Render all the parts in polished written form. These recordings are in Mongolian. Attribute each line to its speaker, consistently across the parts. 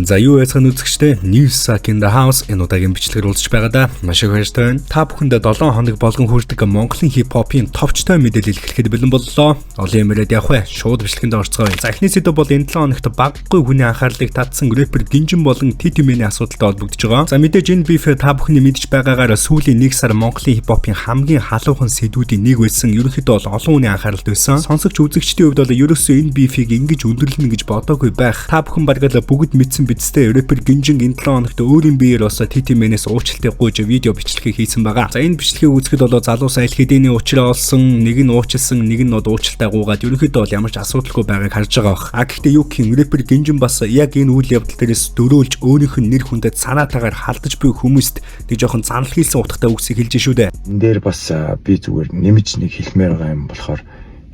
Speaker 1: За, юу яцхан үзэгчтэй, New Sack in the House энэ удаагийн бичлэгээр уулзч байгаадаа маш их баяртай байна. Та бүхэндээ 7 хоног болгон хүрдэг Монголын хипхопын товчтой мэдээлэл эхлэхэд бэлэн боллоо. Олон юм яриад явах вэ? Шууд бичлэгэнд орцгоё. За, эхний сэдэв бол энэ 7 хоногт багагүй хүний анхаарлыг татсан рэпер Гинжин болон TTM-ийн асуудалтай холбогдож байгаа. За, мэдээж энэ beef та бүхний мэдж байгаагаар сүүлийн 1 сар Монголын хипхопын хамгийн халуухан сэдвүүдийн нэг байсан. Ерөнхийдөө бол олон хүний анхааралд байсан. Сонсогч үзэгчдийн хувьд бол ерөөсөө энэ beef ийг ингэж өндөрлөнө гэж бодоогүй байх. Та бүхэн бараг л бүгд мэдсэн биз дээ, рэпер Гинжин энэ 7 хоногт өөрийн биеэр бас TTM-нээс уучлалтыг гуйж видео бичлэгийг хийсэн байгаа. За, энэ бичлэгийг үзэхэд бол залуус аль хэдийний учраа олсон, нэг нь уучлсан, нэг нь нод уучлалтаа гуйгаад ерөнхийдөө бол ямар ч асуудалгүй байгааг харж байгаа бах. А гэхдээ юу гэх юм, рэпер Гинжин бас яг энэ үйл явдал дээрээс дөрөөлж өөрийнх нь нэр хүндэд санаатаагаар халдаж буй хүмүүст нэг жоохон занал хийсэн утгатай үгсийг хэлж шүү дээ.
Speaker 2: Энэ дээр бас би зүгээр нэмж нэг хэлмээр байгаа юм болохоор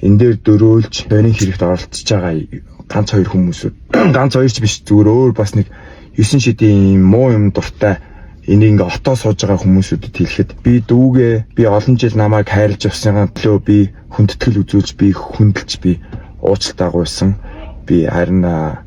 Speaker 2: энэ дээр дөрөөлж тойрын хэрэгт оролцож байгаа ганц хоёр хүмүүсүүд, ганц хоёр ч биш, зүгээр өөр бас нэг 9 шидийн юм муу юм дуртай энийг ингээ отоо сууж байгаа хүмүүсүүдэд хэлэхэд би дүүгээ би олон жил намайг хайрлаж явсныхаа төлөө би хүндэтгэл үзүүлж, би хүндэлж, би уучлалтаа гуйсан. Би харин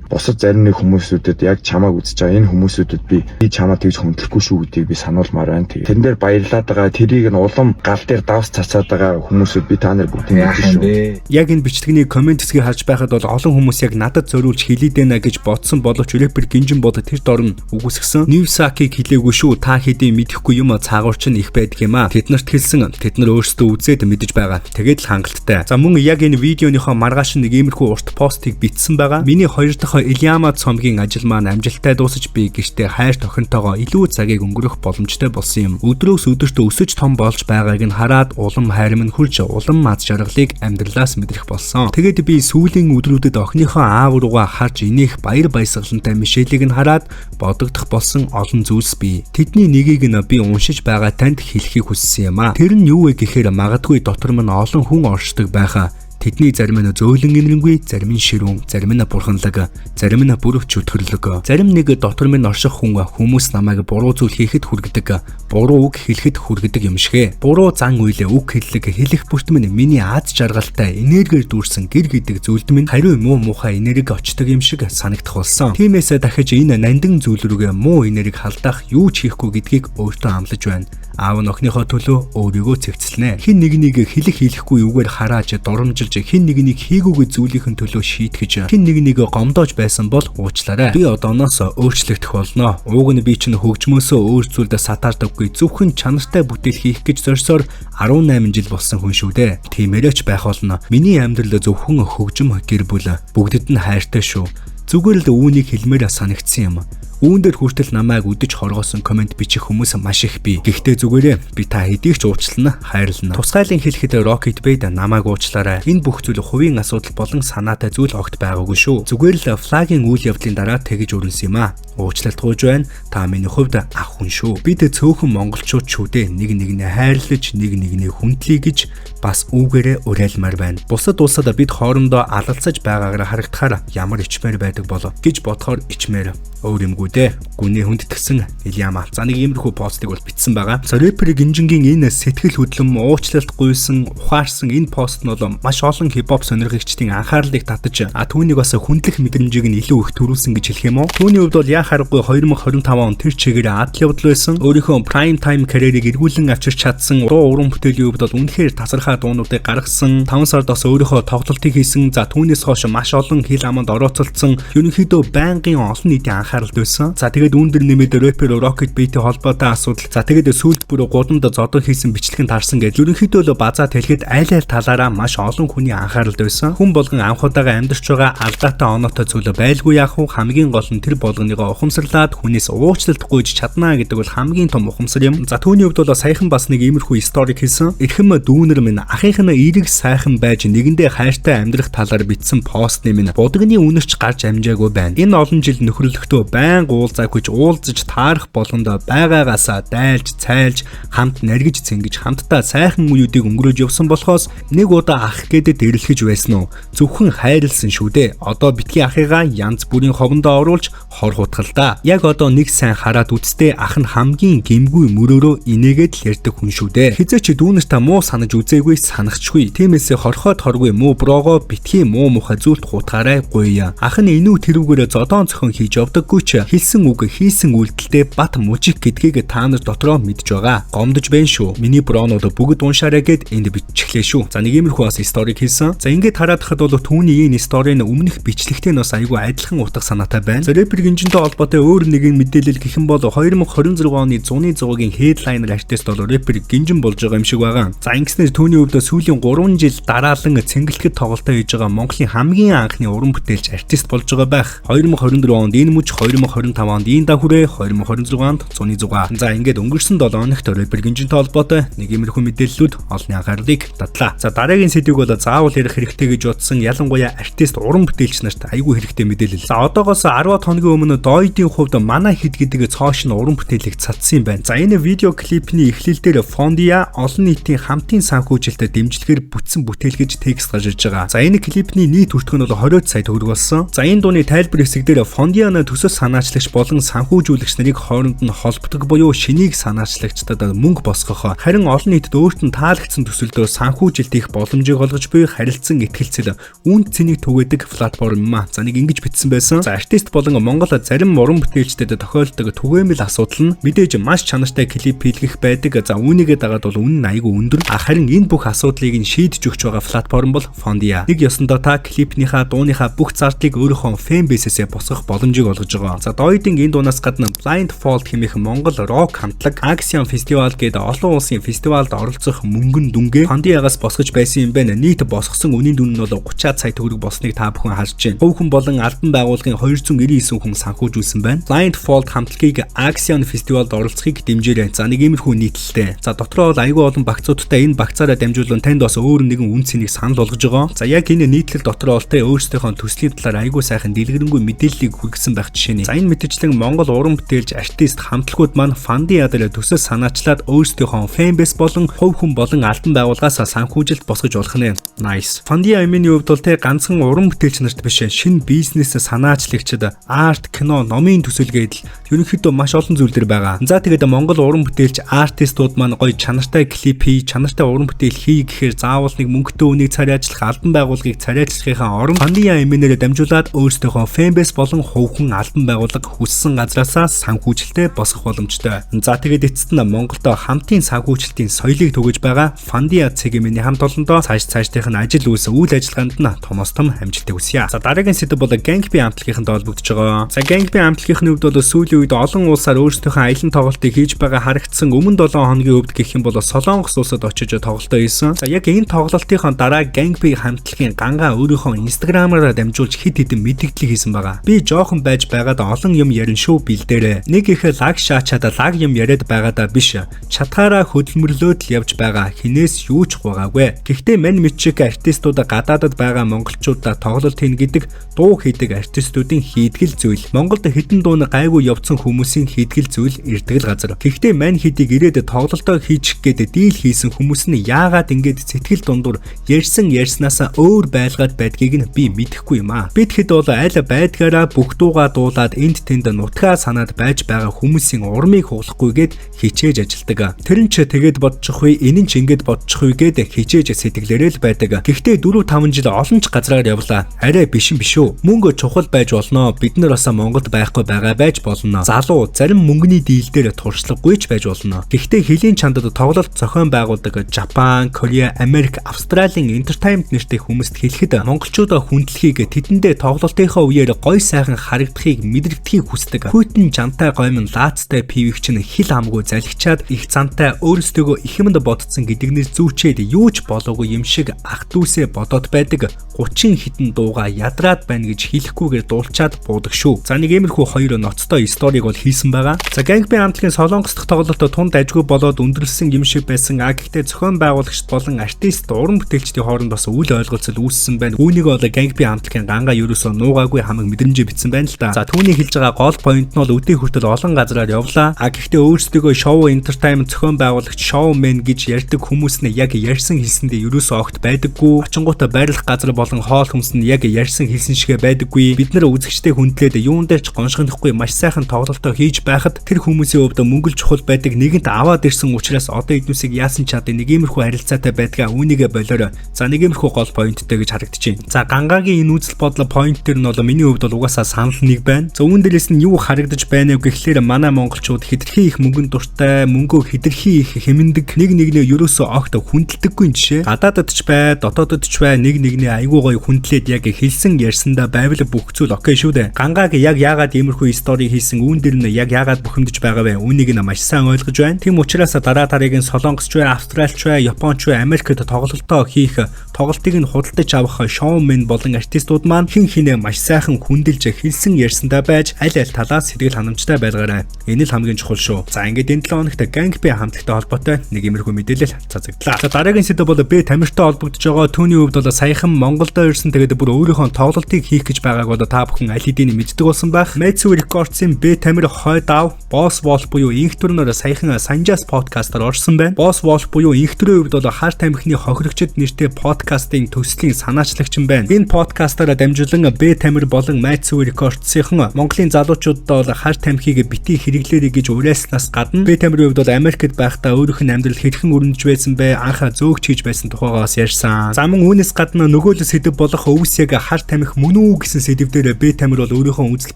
Speaker 2: бусад зарим нэг хүмүүсүүдэд, яг чамааг үзэж байгаа энэ хүмүүсүүдэд би чамаа тэгж хүндлэхгүй шүү гэдгийг би сануулмаар байна. Тэгээ тэрэн дээр баярлаад байгаа, тэрийг нь улам гал дээр давс цацаад байгаа хүмүүсүүд, би та нар бүгдийг
Speaker 3: Яах
Speaker 2: мэдэн
Speaker 3: юм
Speaker 2: шүү.
Speaker 3: бэ?
Speaker 1: Яг энэ бичлэгний comment хэсгийг харж байхад бол олон хүмүүс яг надад зориулж хэлээд байна гэж бодсон боловч рэпер Гинжин бол тэр дор нь үгүйсгэсэн. Newsaki-г хэлээгүй шүү. Та хэдийн мэдэхгүй юм цаагуур чинь их байдаг юм аа. Тэд нарт хэлсэн, тэд нар өөрсдөө үзээд мэдэж байгаа. Тэгээд л хангалттай. За, мөн яг энэ видеоныхоо маргааш нэг иймэрхүү урт постыг бичсэн байгаа. Миний хоёр дахь Ильяма цомгийн ажил маань амжилттай дуусаж би гэртээ хайр тохинтойгоо илүү цагийг өнгөрөх боломжтой болсон юм. Өдрөөс өдөрт өсөж том болж байгааг нь хараад улам хайр минь хүрж улам аз жаргалыг амьдралаас мэдрэх болсон. Тэгээд би сүүлийн өдрүүдэд охиныхоо аав руугаа харж инээх баяр баясгалантай Мишелийг нь хараад бодогдох болсон олон зүйлс бий. Тэдний нэгийг нь би уншиж байгаа танд хэлэхийг хүссэн юм аа. Тэр нь юу вэ гэхээр магадгүй дотор минь олон хүн оршдог байхаа. Тэдний зарим нь зөөлөн инэрэнгүй, зарим нь ширүүн, зарим нь бурханлаг, зарим нь бүрөвч чөтгөрлөг. Зарим нэг дотор минь орших хүн хүмүүс намайг буруу зүйл хийхэд хүргэдэг, буруу үг хэлэхэд хүргэдэг юм шигэ. Буруу зан үйл, үг хэллэг хэлэх бүрт минь миний аз жаргалтай энергиэр дүүрсэн гэр гэдэг зүйлд минь хариу муу муухай энерги очдог юм шиг санагдах болсон. Тиймээс дахиж энэ нандин зүйл рүүгээ муу энерги халдаах юу ч хийхгүй гэдгийг өөртөө амлаж байна. Аав нь охиныхоо төлөө өөрийгөө цэгцэлнэ. Хэн нэгнийг хэлэх хэлэхгүй үгээр харааж дурамжилж, хэн нэгнийг хийгүйгээ зүйлийнхэн төлөө шийтгэж, хэн нэгнийг гомдоож байсан бол уучлаарай. Би одооноос өөрчлөгдөх болно. Уг нь би чинь хөгжмөөсөө өөр зүйлдээ сатаардаггүй, зөвхөн чанартай бүтээл хийх гэж зорьсоор 18 жил болсон хүн шүү дээ. Тиймээрээ ч байх болно. Миний амьдрал зөвхөн хөгжим, гэр бүл, бүгдэд нь хайртай шүү. Зүгээр л үүнийг хэлмээр санагдсан юм. Үүн дээр хүртэл намайг үдэж хоргоосон comment бичих хүмүүс маш их бий. Гэхдээ зүгээрээ би та хэдийг ч уучлана, хайрлана. Тусгайлан хэлэхэд Rocket Bait, намайг уучлаарай. Энэ бүх зүйл хувийн асуудал болон санаатай зүйл огт байгаагүй шүү. Зүгээр л флагийн үйл явдлын дараа тэгж өрнөсөн юм аа. Уучлалт гуйж байна. Та миний хувьд ах хүн шүү. Бид цөөхөн монголчууд шүү дээ. Нэг нэгнээ хайрлаж, нэг нэгнээ хүндлэе гэж бас үүгээрээ уриалмаар байна. Бусад улсад бид хоорондоо алалцаж байгаагаар харагдахаар ямар ичмээр байдаг болов гэж бодохоор ичмээр, өөр юмгүй дээ. Гүнээ хүндэтгсэн Ильяма. За, нэг иймэрхүү постыг бол бичсэн байгаа. За, рэпер Гинжингийн энэ сэтгэл хөдлөм, уучлалт гуйсан, ухаарсан энэ пост нь бол маш олон хипхоп сонирхогчдын анхаарлыг татаж, а түүнийг бас хүндлэх мэдрэмжийг нь илүү их төрүүлсэн гэж хэлэх юм уу? Түүний хувьд бол яа харахгүй 2025 он тэр чигээр адал явдал байсан. Өөрийнхөө prime time карьерийг эргүүлэн авчирч чадсан. Дуу уран бүтээлийн хувьд бол үнэхээр тасархай дуунуудыг гаргасан. 5 сард бас өөрийнхөө тоглолтыг хийсэн. За, түүнээс хойш маш олон хил аманд орооцолдсон. Ерөнхийдөө байнгын олон нийтийн анхааралд байсан. За, тэгээд үүн дээр нэмээд рэпер Rocket Beat-ийн холбоотой асуудал. За, тэгээд сүүлд бүр гудамд зодон хийсэн бичлэгэнд харсан гэж ерөнхийдөө л базаа тэлэхэд аль аль талаараа маш олон хүний анхааралд байсан. Хүн болгон анхудаага амьдарч байгаа алдаатай, оноотой зүйл байлгүй яах вэ? Хамгийн гол нь тэр болгоныгоо ухамсарлаад хүнээс уучлалт гуйж чаднаа гэдэг бол хамгийн том ухамсар юм. За, түүний хувьд бол саяхан бас нэг иймэрхүү story хийсэн. Эрхэм дүүнер минь, ахынх нь эерэг сайхан байж нэгэндээ хайртай амьдрах талаар бичсэн постны минь будагны үнэрч гарч амжаагүй байна. Энэ олон жил нөхөрлөхдөө байнга уулзаагүйч уулзаж таарах болгондоо байгаагаасаа дайлж, цайлж, хамт наргиж цэнгэж, хамтдаа сайхан үеүүдийг өнгөрөөж явсан болохоос нэг удаа ах гэдэг дэрлэхэж байсан уу? Зөвхөн хайрлсан шүү дээ. Одоо битгий ахыгаа янз бүрийн ховондоо оруулж хор хутгал да. Яг одоо нэг сайн хараад үзтээ, ах нь хамгийн гэмгүй мөрөөрөө инээгээд л ярьдаг хүн шүү дээ. Хэзээ ч дүүнэртээ муу санаж үзээгүй, санахчгүй. Тиймээс хорхоод хоргүй муу bro гоо битгий муу мухай зүйлд хутгаарай гуйя. Ах нь энүү тэрүүгээрээ зодоон зохион хийж явдаг. магадгүй ч хэлсэн үг, хийсэн үйлдэлтэй бат мужик гэдгийг та нар дотроо мэдж байгаа. Гомдож байна шүү. Миний bro нууд бүгд уншаарай гэд энд биччихлээ шүү. За, нэг иймэрхүү бас story г хийсэн. За, ингээд хараад хахад бол түүний энэ story н өмнөх бичлэгтэй нь бас айгүй адилхан утга санаатай байна. За, рэпер Гинжинтэй холбоотой өөр нэгэн мэдээлэл гэх юм бол 2026 оны зуны зуугийн headliner артист бол рэпер Гинжин болж байгаа юм шиг байгаа. За, ингэснээр түүний хувьд сүүлийн 3 жил дараалан цэнгэлтэд тоглолтоо хийж байгаа Монголын хамгийн анхны уран бүтээлч артист болж байгаа байх. 2024 онд энэ мөч, 2025 онд энэ дагүрээ, 2026 онд зуны зугаа. За, ингээд өнгөрсөн 7 хоногт рэпер Гинжинтэй холбоотой нэг иймэрхүү мэдээллүүд олонний анхаарлыг татлаа. За, дараагийн сэдвийг бол заавал ярих хэрэгтэй гэж бодсон, ялангуяа артист, уран бүтээлч нарт айгүй хэрэгтэй мэдээлэл. За, одоогоос 10 хоногийн өмнө Дойдын хувьд "Манай хэд" гэдэг цоо шинэ уран бүтээлийг цацсан юм байна. За, энэ видео клипний эхлэл дээр Фондиа олон нийтийн хамтын санхүүжилтэд дэмжлэгээр бүтсэн бүтээл гэж текст гарч ирж байгаа. За, энэ клипний нийт өртөг нь бол 20 сая төгрөг болсон. За, энэ дууны тайлбар хэсэг дээр Фондиана төсөл санаачлагч болон санхүүжүүлэгч нарыг хооронд нь холбодог буюу шинийг санаачлагчдад мөнгө босгох, харин олон нийтэд өөрт нь таалагдсан төсөлдөө санхүүжилт хийх боломжийг олгож буй харилцан итгэлцэл, үн цэнийг түгээдэг платформ юм а. За, нэг ингэж бичсэн байсан. За, артист болон Монгол зарим уран бүтээлчдэд тохиолддог түгээмэл асуудал нь мэдээж маш чанартай клип хийлгэх байдаг. За, үүнийгээ дагаад бол үнэ нь айгүй өндөр. А харин энэ бүх асуудлыг нь шийдэж өгч байгаа платформ бол Fondia. Нэг ёсондоо та клипнийхаа, дууныхаа бүх зардлыг өөрийнхөө fan base ээсээ босгох боломжийг олгож байгаа. За, Дойдын энэ дуунаас гадна Blindfold хэмээх Монгол рок хамтлаг Axiom Festival гэдэг олон улсын фестивалд оролцох мөнгөн дүнгээ Fondia-гаас босгож байсан юм байна. Нийт босгосон үнийн дүн нь бол 30 сая төгрөг болсныг та бүхэн харж байна. Хувь хүн болон албан байгууллагын 299 хүн санхүүжүүлсэн байна. Blindfold хамтлагийг Axiom Festival-д оролцохыг дэмжээрэй. За, нэг иймэрхүү нийтлэлтэй. За, дотроо бол айгүй олон багцуудтай, энэ багцаараа дамжуулан танд бас өөр нэгэн үн цэнийг санал болгож байгаа. За, яг энэ нийтлэл дотроо бол те өөрсдийнхөө төслийн талаар айгүй сайхан дэлгэрэнгүй мэдээллийг хүргэсэн байх жишээ нь. За, энэ мэтчлэн Монгол уран бүтээлч, артист хамтлагууд маань Фандиа дээр төсөл санаачлаад өөрсдийнхөө fan base болон хувь хүн болон албан байгууллагаас санхүүжилт босгож болох нэ. Nice. Фандиа эмийн хувьд бол те ганцхан уран бүтээлч нарт биш, шинэ бизнес санаачлагчид, art, кино, номын төсөл гэдэл ерөнхийдөө маш олон зүйл төр байгаа. За, тэгээд Монгол уран бүтээлч артистууд маань гоё чанартай клип хий, чанартай уран бүтээл хий гэхээр заавал нэг мөнгөтэй үнийг царайжлах, албан байгууллагыг царайжлахынхаа оронд Фандиа эмэнээрээ дамжуулаад өөрсдийнхөө fan base болон хувь хүн, албан байгууллага хүссэн газраасаа санхүүжилтээ босгох боломжтой. За, тэгээд эцэст нь Монголдо хамтын санхүүжилтийн соёлыг түгэж байгаа Фандиа цэгийн хамт олондоо цааш цаашдынх нь ажил үйлс, үйл ажиллагаанд нь томоос том амжилтыг хүсье. За, дараагийн сэдэв бол Gang B хамтлагийнхантай холбогдож байгаа. За, Gang B хамтлагийнхны хувьд бол сүүлийн үед олон улсаар өөрсдийнхөө аялан тоглолтыг хийж байгаа харагдсан. Өмнө 7 хоногийн хувьд гэх юм бол Солонгос улсад очиж тоглолтоо хийсэн. За, яг энэ тоглолтынхоо дараа Gang B хамтлагийн Гангаа өөрийнхөө Instagram-аараа дамжуулж хэд хэдэн мэдээлэл хийсэн байгаа. "Би жоохон байж байгаад олон юм ярина шүү бэлдээрээ. Нэг их лаг шаачаад лаг юм яриад байгаадаа биш. Чадхаараа хөдөлмөрлөөд л явж байгаа. Хинээс юу ч хугаагүй. Гэхдээ мань мэдчиг артистуудаа, гадаадад байгаа монголчуудаа тоглолт хийнэ гэдэг дуу хийдэг артистуудын хийдгэл зүйл. Монголд хэдэн дууны гайгүй явцсан хүмүүсийн хийдгэл зүйл ирдэг л газар. Гэхдээ мань хэдийг ирээд тоглолтоо хийчих гээд deal хийсэн хүмүүс нь яагаад ингэж сэтгэл дундуур ярьсан ярьснаасаа өөр байлгаад байдгийг нь би мэдэхгүй юм аа. Бид хэд бол аль байдгаараа бүх дуугаа дуулаад энд тэнд нутгаа санаад байж байгаа хүмүүсийн урмыг хуглахгүйгээд хичээж ажилдаг. Тэр нь ч тэгээд бодчих вэ, энэ нь ч ингэж бодчих вэ гээд хичээж сэтгэлээрээ л байдаг. Гэхдээ 4 5 жил олон ч газраар явлаа. Арай биш юм биш үү? Мөнгө чухал байж болно. Бид нар бас Монголд байхгүй байгаа байж болно. Залуу зарим мөнгөний deal дээр туршлагагүй ч байж болно. Гэхдээ хөлийн чандад тоглолт зохион байгуулдаг Жапан, Корея, Америк, Австралийн entertainment нэртэй хүмүүст хэлэхэд монголчуудаа хүндлэхийг, тэдэндээ тоглолтынхоо үеэр гой сайхан харагдахыг, мэдрэгдэхийг хүсдэг. Хүйтэн жантай гоймон лаацтай пивийг чинь хил хамгүй залхичаад их зантай өөрсдөө их юмд бодцсон гэдэг нэр зүүчээд юу ч болоогүй юм шиг ах дүүсээ бодоод байдаг 30 хэдэн дууга ядраад байна гэж хэлэхгүйгээр дуулчаад буудаг шүү." За, нэг иймэрхүү хоёр ноцтой story г бол хийсэн байгаа. За, Gang B хамтлагийн Солонгос дахь тоглолтод тунд ажгүй болоод өндөрлсөн юм шиг байсан. А гэхдээ зохион байгуулагчд болон артист, уран бүтээлчдийн хооронд бас үл ойлголцол үүссэн байна. Үүнийг бол Gang B хамтлагийн Гангаа ерөөсөө нуугаагүй, хамаг мэдрэмжээ бичсэн байна л да. За, түүний хэлж байгаа гол point нь бол өдий хүртэл олон газраар явлаа. А гэхдээ өөрсдийгөө шоу entertainment зохион байгуулагч, showman гэж ярьдаг хүмүүс нь яг ярьсан хэлсэндээ ерөөсөө огт байдаггүй. Очингуутаа байрлах газар болон хоол хүнс нь яг ярьсан хэлсэн шигэ байдаггүй. Бид нар үзэгчтэй хүндлээд юун дээр ч гоншгонохгүй маш сайхан тоглолтоо хийж байхад тэр хүмүүсийн хувьд мөнгө л чухал байдаг. Нэгэнт аваад ирсэн учраас одоо эднүсийг яасан ч чадъя, нэг иймэрхүү харилцаатай байдгаа, үүнийгээ болоорой. За, нэг иймэрхүү гол point тэй гэж харагдчихэв. За, Гангагийн энэ үзэл бодлоо point дээр нь бол миний хувьд бол угаасаа санал нэг байна. байна. За, үүн дээрээс нь юу харагдаж байна вэ гэхлээр манай монголчууд хэтэрхий их мөнгөнд дуртай, мөнгөө хэтэрхий их хэмнэдэг, нэг нэгнээ ерөөсөө огт хүндэлдэггүй жишээ. Гадаадд ч бай, дотоодод ч бай, нэг нэгнээ айгүй гоё хүндлээд яг хэлсэн ярьсандаа байвал бүх зүйл okay шүү дээ. Гангааг яг яагаад иймэрхүү story хийсэн, үүн дээр нь яг яагаад бухимдаж байгаа вэ? Үүнийг нь маш сайн ойлгож байна. Тийм учраас дараа дараагийн Солонгосч бай, Австралич бай, Японч бай, Америкт тоглолтоо хийх, тоглолтыг нь худалдаж авах шоумен болон артистууд маань хэн хинээ маш сайхан хүндэлж, хэлсэн ярьсандаа байж аль аль талаас сэтгэл ханамжтай байлгаарай. Энэ л хамгийн чухал шүү. За, ингээд энэ 7 хоногт Gang B хамтлагтай холбоотой нэг иймэрхүү мэдээлэл цацагдлаа. За, дараагийн сэдэв бол Б Тамиртай холбогдож байгаа. Түүний хувьд бол саяхан Монголдо ирсэн, тэгээд бүр өөрийнхөө тоглолтыг хийх гэж байгааг бол та бүхэн аль хэдийн мэддэг болсон байх. Matthew Records-ын Б Тамир хойд аав Boss Wolf буюу инх төрнөр саяхан Санжаас подкастаар орсон байна. Boss Wolf буюу инх төрийн хувьд бол хар тамхины хохирогчд нэртэй подкастын төслийн санаачлагч юм байна. Энэ подкастаараа дамжуулан Б Тамир болон Matthew Records-ийн Монголын залуучуудад бол хар тамхиг битгий хэрэглээрэй гэж уриалснаас гадна Б Тамирын хувьд бол Америкт байхдаа өөрийнх нь амьдрал хэрхэн өрнөж байсан бэ? Анхаа зөөгч хийж байсан тухайгаа бас ярьсан. За, мөн үүнээс гадна нөгөө л сэдэв болох өвс яг хар тамхи мөн үү гэсэн сэдэв дээр Б Тамир бол өөрийнхөө үзэл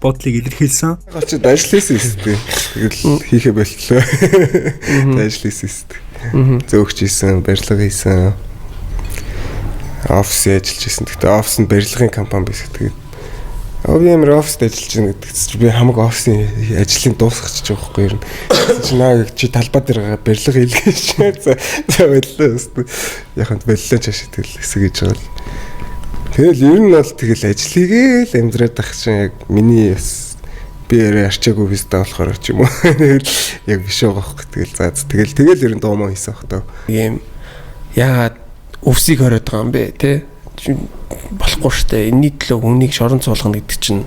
Speaker 1: бодлыг илэрхийлсэн.
Speaker 3: Очид ажил хийсэн юм. Тэгэл хийхэ болтлоо. Ажил хийсэн юм. Зөөгч хийсэн, барилга хийсэн. Офис ажиллаж хийсэн. Гэхдээ офис нь барилгын компани байсан. Тэгээд би амар оффист ажиллаж байна гэдэг чинь би хамаг офисын ажлыг дуусгачих байгаа байхгүй юу. Чи наа чи талбай дээр барилга хийлгэж чи. За за, боллоо. Яг нь боллоо, чааш тэгэл хэсэг хийж байгаа л. Тэгэл ер нь бол тэгэл ажил хийгээл амьдраад ах чинь яг миний бас би арай арчаагүй визтэй болохоор ч юм уу. Тэгэл яг биш байгаа хөх. Тэгэл за тэгэл тэгэл ер нь дуу муу хийсэн бах таа.
Speaker 4: Ийм яагаад өвсийг хориод байгаа юм бэ те, болохгүй штэ, энэний төлөө хүнийг шорон цуулгана гэдэг чинь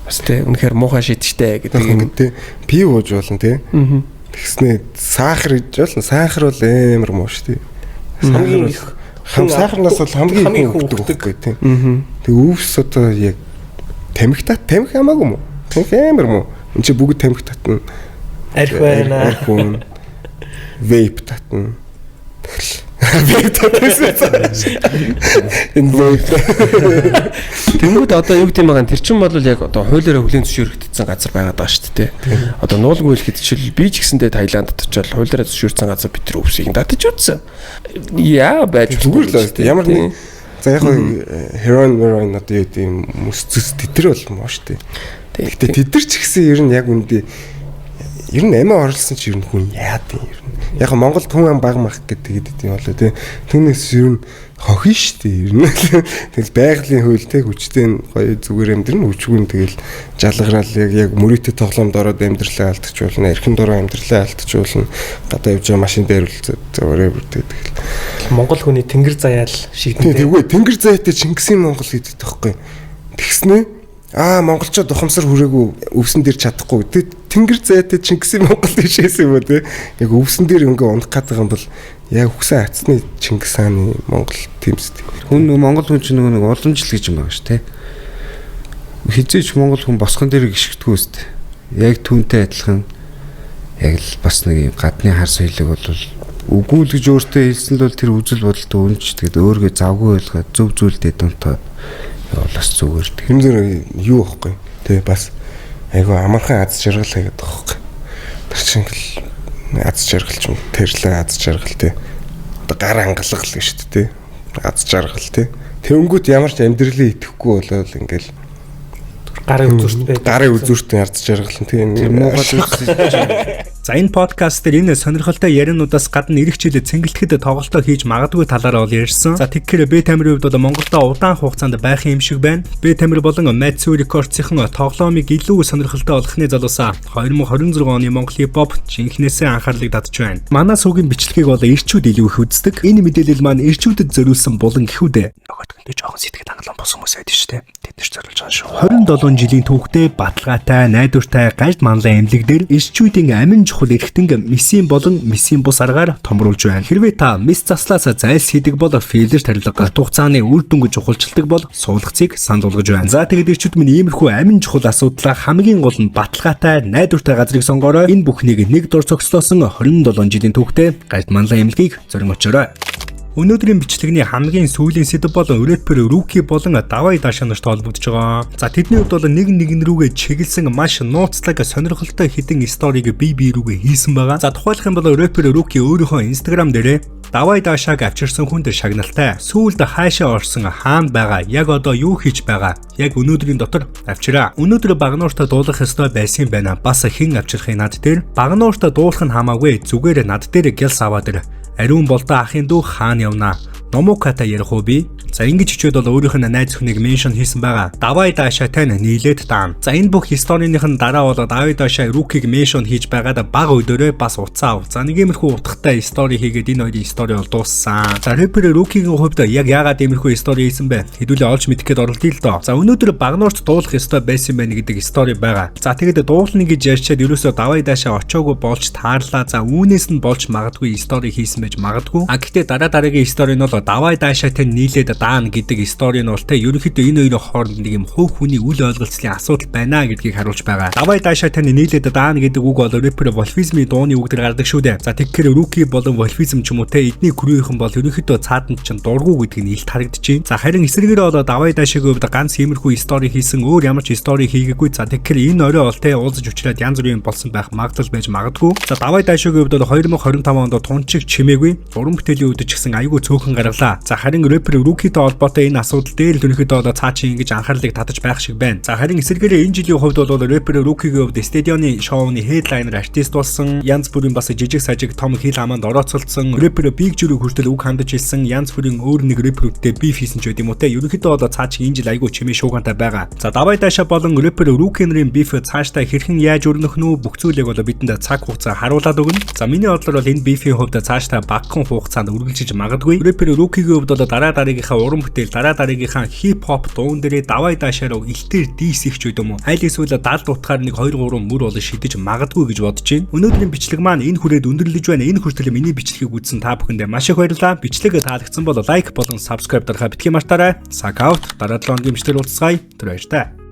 Speaker 4: бас те үнэхээр муухай шийдэлтэй гэдэг
Speaker 3: юм те. Пив ууж болно те. Тэгснээ сахар гэж болно. Сахар бол амар муу штэ.
Speaker 4: Хамгийн их
Speaker 3: хам сахарнаас бол хамгийн их өгдөг байхгүй те. Тэг өвс одоо яг тамхи тат, тамхи хамаагүй мó. Тамхи амар мó. Энд чи бүгд тамхи татна.
Speaker 5: Арх байна.
Speaker 3: Арх байна. Vape татна. Vape татсан. Энэ vape.
Speaker 4: Тэнгүүд одоо юу гэдэг юм байгаа, тэр чин бол яг одоо хуулиараа хүлээн зөвшөөрөгдсөн газар байгаад байгаа шүү дээ. Одоо нуулгүй хэлэхэд жишээл би ч гэсэндээ Таиландд очиод хуулиараа зөвшөөрсөн газар бид тэр өвсийг татаж үзсэн. Яа байж
Speaker 3: зүгээр л ямар нэг за яг heroin heroin одоо юу гэдэг юм мөс зүс тэд нар бол муу шүү дээ. Гэтэ тэд нар ч гэсэн ер нь яг үндэ ер нь амиа орлсон чи ер нь хүн яад юм ер нь. Яг Монголд хүн ам баг мах гэдэг гэдэг юм болоо тий. Түүнээс ер нь хохин шүү дээ ер нь. Тэгэл байгалийн хууль те, хүчтэй нь гоё зүгээр амьдрна, хүчгүй нь тэгэл жалгараал яг мөрөөдө тоглоомд ороод амьдралаа алдчих болно, эрхэм дороо амьдралаа алдчих болно. Гадаа явж байгаа машин дээр л whatever тэгэл.
Speaker 5: Монгол хүний тэнгэр заяал шийдэн.
Speaker 3: Тэгвэл тэнгэр заяатай Чингисийн Монгол гэдэг таахгүй. Тэгснэ аа монголчууд ухамсар хүрээгүй, өвсөн дээр чадахгүй. Тэг тэнгэр зайтай Чингисийн Монгол тийшээс юм уу те. Яг өвсөн дээр ингээ унах гээд байгаа юм бол яг үхсэн атсны Чингис хааны Монгол тэмцдэг.
Speaker 6: Хүн Монгол хүн чинь нөгөө нэг уламжлал гэж юм байгаа ш тэ. Хизээч Монгол хүн босгон дээр гიშгдэггүй өст. Яг түүнтэй адилхан яг л бас нэг юм гадны хар соёлыг бол үгүй л гэж өөртөө хэлсэн л бол тэр үзэл бодолд үнж тэгээд өөргөө завгүй ойлгоод зөв зүйлдээ дунтаад явбал бас зүгээр.
Speaker 3: Тэр зэрэг юу ихгүй тэ, бас айгу амархан аз жаргал хийгээд байгаа байхгүй. Тэр чинь ингээл аз жаргал ч юм тэрлээ аз жаргал тэ. Одоо гар хангалга л гэж шүү дээ тэ. Аз жаргал тэ. Тэнгүүт ямар ч амьдралын итгэхгүй болоод ингээл
Speaker 5: гарын үзүүрт байдаг.
Speaker 3: Гарын үзүүртэн аз жаргал нь тийм
Speaker 6: муухай зүйлс.
Speaker 1: За, энэ подкаст дээр энэ сонирхолтой яриануудаас гадна ирэх жил цэнгэлтэхэд тоглолтоо хийж магадгүй талаараа бол ярьсан. За, тэгэхээр Б Тамирын хувьд бол Монголдо удаан хугацаанд байх юм шиг байна. Б Тамир болон Matthew Records-ийн тоглоомыг илүү сонирхолтой болгохны залуусаа 2026 оны Монгол хипхоп жинхнээсээ анхаарлыг татж байна. Манай суугийн бичлэгийг бол ирчүүд илүү их үздэг. Энэ мэдээлэл маань ирчүүдэд зориулсан булан гэхүүдээ. Нөгөөдгөндөө жоохон сэтгэл хангалуун бус хүмүүс байдаг шүү дээ. Тэд нар зориулж байгаа шүү. 27 жилийн түүхтэй баталгаатай, найдвартай гажд манлайн эмнэлэг дээр ирчүүдийн амин чухал эрхтэнг мисийн болон мисийн бус аргаар томруулж байна. Хэрвээ та мис заслаас зайлсхийдэг бол филлер тарилга, хугацааны үр дүнг чухалчилдаг бол суулгацыг санал болгож байна. За, тэгээд ирчүүд минь, иймэрхүү амин чухал асуудлаа хамгийн гол нь баталгаатай, найдвартай газрыг сонгоорой. Энэ бүхнийг нэг дор цогцлоосон 27 жилийн түүхтэй гажд манлайн эмнэлгийг зорин очоорой. Өнөөдрийн бичлэгний хамгийн сүүлийн сэдэв бол рэпер Rookie болон Давай Даша нарт холбогдож байгаа. За, тэдний хувьд бол нэг нэгэн рүүгээ чиглэсэн маш нууцлаг, сонирхолтой хэдэн story г бие бие рүүгээ хийсэн байгаа. За, тухайлах юм бол рэпер Rookie өөрийнхөө Instagram дээрээ "Давай Дашааг авчирсан хүнд шагналтай. Сүүлд хаашаа орсон, хаана байгаа, яг одоо юу хийж байгаа? Яг өнөөдрийн дотор авчираа. Өнөөдөр Баганууртаа дуулах ёстой байсан юм байна. Бас хэн авчрахыг над дээр? Баганууртаа дуулах нь хамаагүй. Зүгээр над дээр гялс аваад ир. Ариун болдоо ахын дүү хаана явнаа? Номуката ярих уу би?" За, ингэж хичээд бол өөрийнх нь найз охиныг mention хийсэн байгаа. "Давай Даша тань нийлээд даана." За, энэ бүх story ных нь дараа бол Давай Даша Rookie-г mention хийж байгаад баг өдөөрөө бас уцаа ав. За, нэг иймэрхүү утгатай story хийгээд энэ хоёрын story бол дууссан. За, рэпер Rookie-гийн хувьд яг яагаад иймэрхүү story хийсэн бэ? Хэдүүлээ олж мэдэх гээд оролдъё л доо. За, өнөөдөр Багануурт дуулах ёстой байсан байх гэдэг story байгаа. За, тэгэд дуулна гэж ярьчаад ерөөсөө Давай Даша очоогүй болж таарлаа. За, үүнээс нь болж магадгүй story хийсэн байж магадгүй. А гэхдээ дараа дараагийн story нь бол "Давай Даша тань нийлээд даана" гэдэг story нь бол те ерөнхийдөө энэ хоёрын хооронд нэг юм хувь хүний үл ойлголцлын асуудал байна гэдгийг харуулж байгаа. "Давай Даша тань нийлээд даана" гэдэг үг бол рэпер Wolfism-ийн дууны үг дээр гардаг шүү дээ. За, тэгэхээр Rookie болон Wolfism ч юм уу те эдний crew ийнхэн бол ерөнхийдөө цааданд чинь дургу гэдэг нь илт харагдаж байна. За, харин эсрэгээр бол Давай Дашагийн хувьд ганц иймэрхүү story хийсэн, өөр ямар ч story хийгээгүй. За, тэгэхээр энэ орой бол те уулзаж учраад янз бүрийн болсон байх магадлал байж магадгүй. За, Давай Дашагийн хувьд бол 2025 онд тунчиг чимээгүй, уран бүтээлийн хувьд ч гэсэн айгүй цөөхөн гаргалаа. За, харин рэпер Rookie-тэй холбоотой энэ асуудал дээр л ерөнхийдөө бол цаа чи ингэж анхаарлыг татаж байх шиг байна. За, харин эсрэгээрээ энэ жилийн хувьд бол рэпер Rookie-гийн хувьд стадионы шоуны headliner артист болсон, янз бүрийн бас жижиг сажиг том хил хамаанд орооцолдсон, рэпер Big Juru хүртэл үг хандаж хэлсэн, янз бүрийн өөр нэг рэперүүдтэй beef хийсэн ч байд юм уу те. Ерөнхийдөө бол цаа чи энэ жил айгүй чимээ шуугантай байгаа. За, Давай Даша болон рэпер Rookie нарын beef цаашдаа хэрхэн яаж өрнөх нь, бүх зүйлийг бол бидэнд цаг хугацаа харуулад өгнө. За, миний бодлоор бол энэ beef ийн хувьд цаашдаа багахан хугацаанд үргэлжиж магадгүй. Рэпер Rookie-гийн хувьд бол дараа дараагийнхаа уран бүтээл, дараа дараагийнхаа хип хоп дуун дээрээ Давай Дашаа руу илтээр diss их ч байд юм уу. Аль эсвэл далд утгаар нэг 2 3 мөр болон шидэж магадгүй гэж бодож байна. Өнөөдрийн бичлэг маань энэ хүрээд өндөрлөж байна. Энэ хүртэл миний бичлэгийг үзсэн та бүхэндээ маш их баярлалаа. Бичлэг таалагдсан бол like болон subscribe дарахаа битгий мартаарай. Сак out. Дараа 7 хоногийн бичлэгээр уулзцгаая. Түр баяртай.